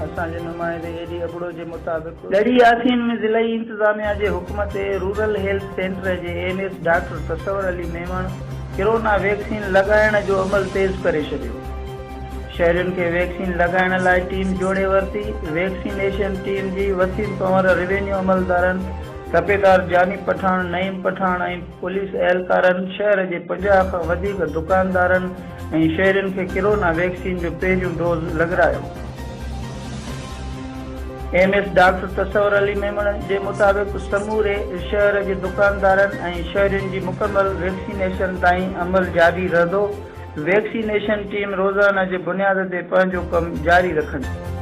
اسان جي نمائندي اي ڊي ابڙو جي مطابق ڳڙهي ياسين ۾ ضلعي انتظاميا جي حڪم تي رورل هيلٿ سينٽر جي M S doctor Tasawar Ali Memon corona vaccine لڳائڻ جو عمل تيز ڪري ڇڏيو. شهرين کي ويڪسين لڳائڻ لاء ٽيم جوڙي ورتي، ويڪسينيشن ٽيم جي وسيم پنور، روينيو عملدارن، تپيدار جاني پٺاڻ، نعيم پٺاڻ ۽ پوليس اهلڪارن شهر جي 50 کان وڌيڪ دڪاندارن ۽ شهرين کي ڪرونا ويڪسين جو پهريون dose لڳرايو. M S doctor Tasawar Ali Memon جي مطابق سموري شهر جي دڪاندارن ۽ شهرين جي مڪمل ويڪسينيشن تائين عمل جاري رهندو، ويڪسينيشن ٽيم روزانه جي بنياد تي پنهنجو ڪم جاري رکندي.